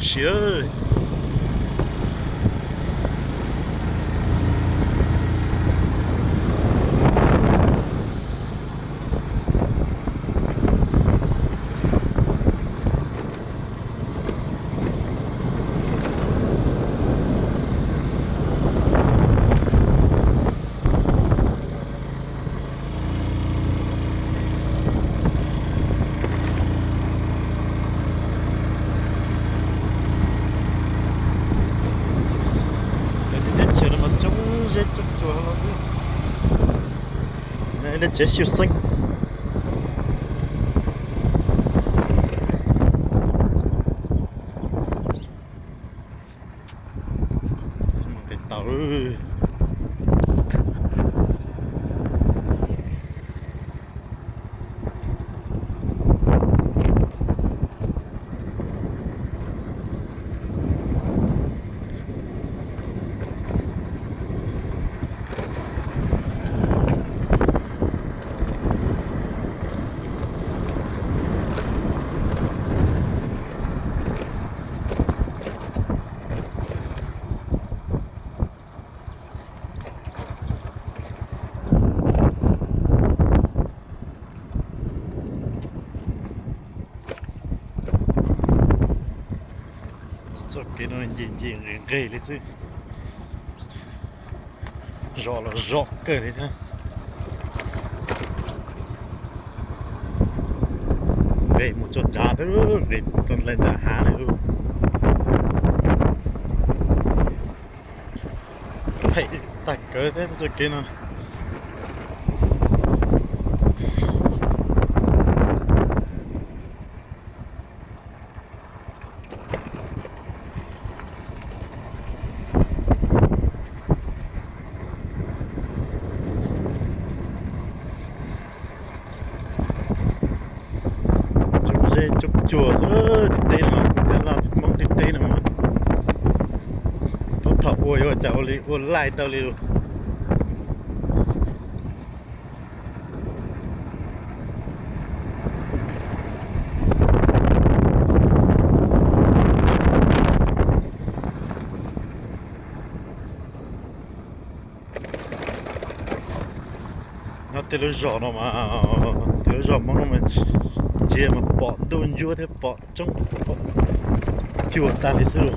Siav. Teb chaws no mas coob zeb coob tsuas los xwb. Lub tsev xyuj xeeb. Nqis tau. Txoj kev no ncig ncig nqes nqes li xwb. Zos los zos kawg li thiab. Nqes mus txog nrad xwb, nqes txog nrad hav li. Phem tag kawg thiab txoj kev no. Coob zeb coob tsuas xwb tim teb no, Nyab Laj Hmoob tim teb no mas. Thaum ua yuav ua cas ua li ua laij tau li lus. Nyob tej lub zos no mas, tej lub zos Hmoob no mas ntsia mas pom ntuj ntsuab thiab pom tsoob pom cuag tag li xwb.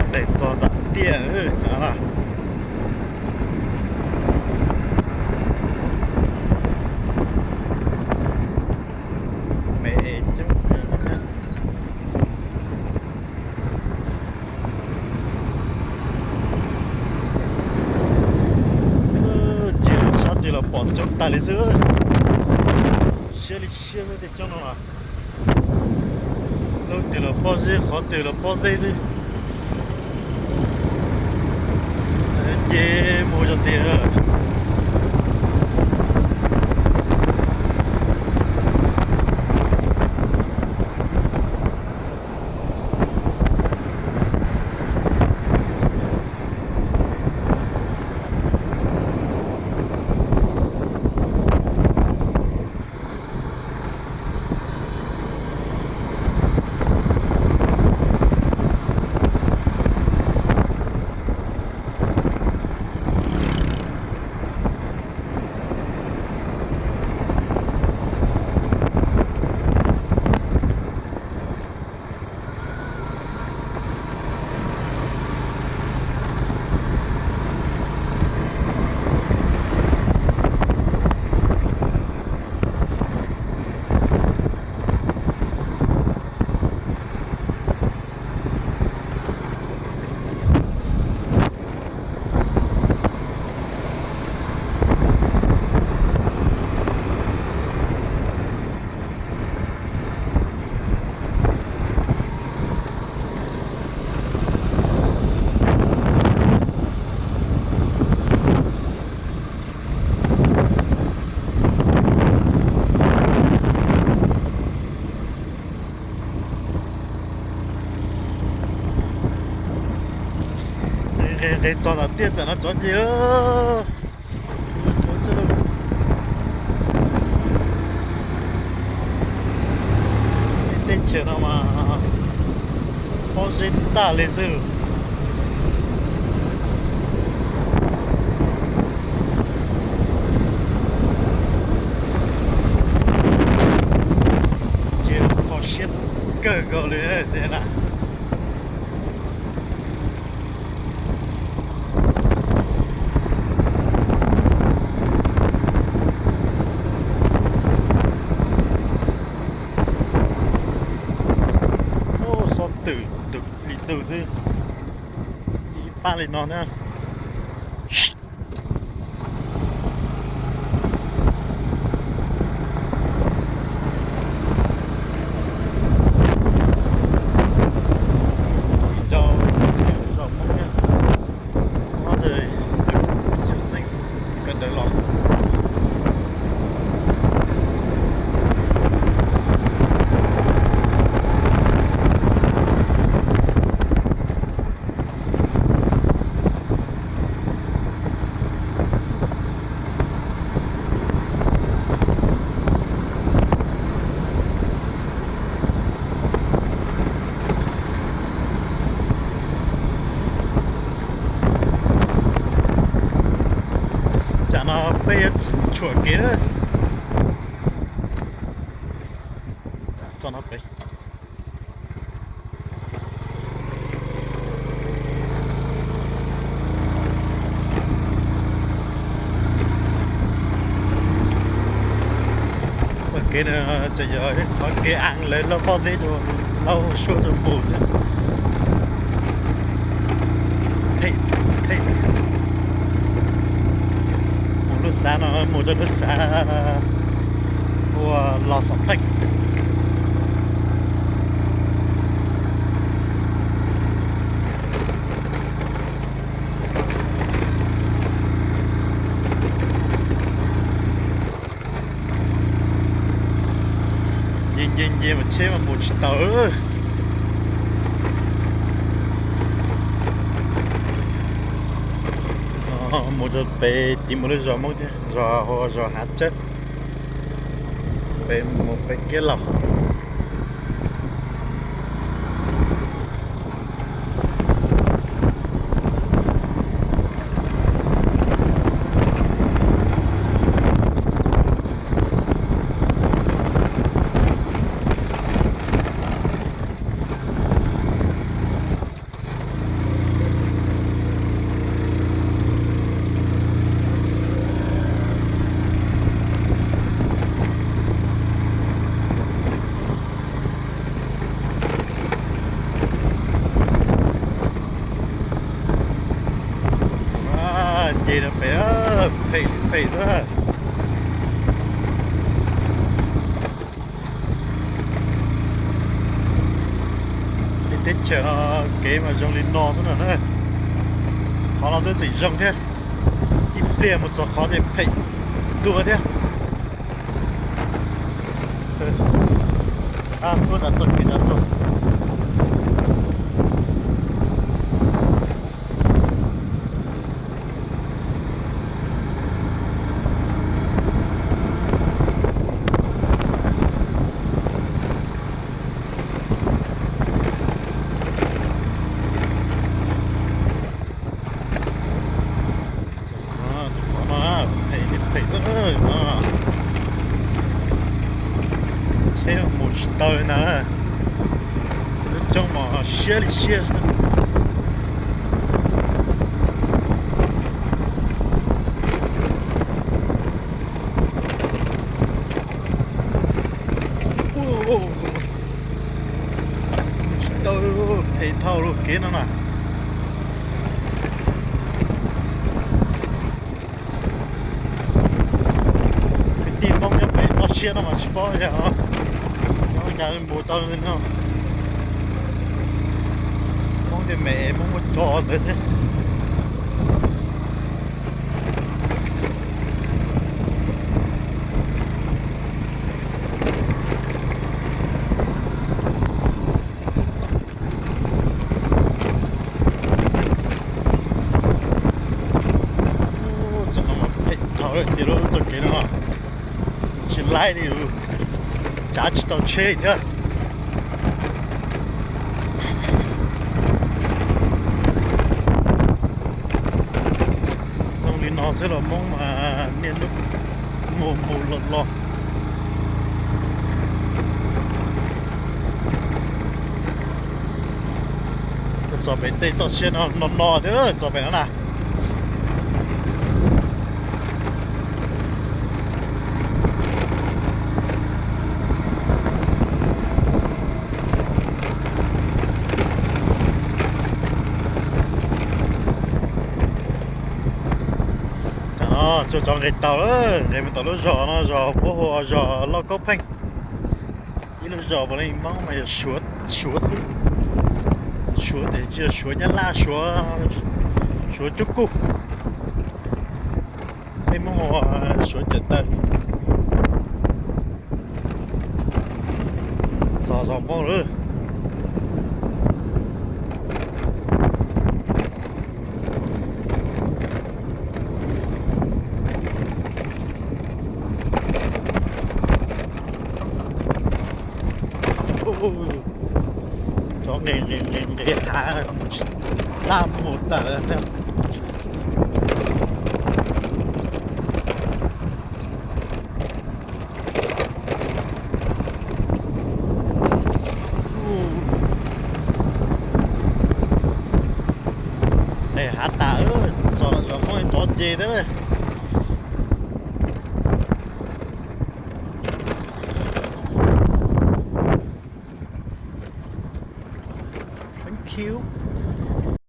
Nqes txog nram tiaj xav laj. Me coob kawg thiab. Ces sab tid los pom coob tag li xwb. Siab li siab xwb tej coob no los. Lub twg los pob zeb, qhov twg los pob zeb xwb. Ces mus zog tiag. Nqis txog tom tiaj tsam no tsov ces xwb. Teb chaws no mas pob zeb tag li xwb. Ces kho siab kawg nkaus li tiag na. Xob twm tus li tus xwb, ib pab li no na. Tsam no peb yuav tshuam kev lawm. Txog no pem. Txoj kev no ces yog ib qhov kev av lawv lauj pob zeb rau, lauj suab rau mus xwb. Phem, phem. Mus lub xav no mus rau lub xav ua Los Xas Pheej. Nce nce nce mas tsheb mas mus tsis tau. Mus rau pem tim mus lub zos Hmoob thiab, zos hu ua zos Hav Tsawb, pem mus pem Kiab Laus. Ces rau pem, phem li phem xwb. Li teb chaws no kev mas zoo li no xwb no na. Qhov no twb tseem zoo thiab, ib pliag mus txog qhov ces phem dua thiab. Kuj tas txoj kev tas tuaj. Qhov no phem li phem no, tsheb mus tsis tau li ntag. Lub roob mas siab li siab xwb. Tsis tau, phem dhau lub kev no na. Kwv tij Hmoob nyob pem toj siab no mas tsis paub yog nyob cas mus tau li no. Hmoob tej me Hmoob muaj tso ntawd thiab. Ces lub txoj kev no tsis laib li, cav tsis tau tsheb thiab. Zoo li no xwb los Hmoob mas niaj hnub mus mus los los. Txog pem tej toj siab no no no thiab, txog pem no na. Cov no tsuas txog nqis tau, nqis mus tom lub zos no, zos puab hu ua zos Lauj Kaub Pheej. Ib lub zos puav leej Hmoob mas yog Suav, Suav xwb. Suav tes tsis yog Suav Nyab Laj, Suav, Suav Cub Kuj. Peb Hmoob ua Suav Cawm Tawv. Txog zos Hmoob lawm. Cov nqis nqis nqis nqis hav, laj mus tawm thiab. Nqis hav tas, txog zos Hmoob nrov nce thiab. Thank you.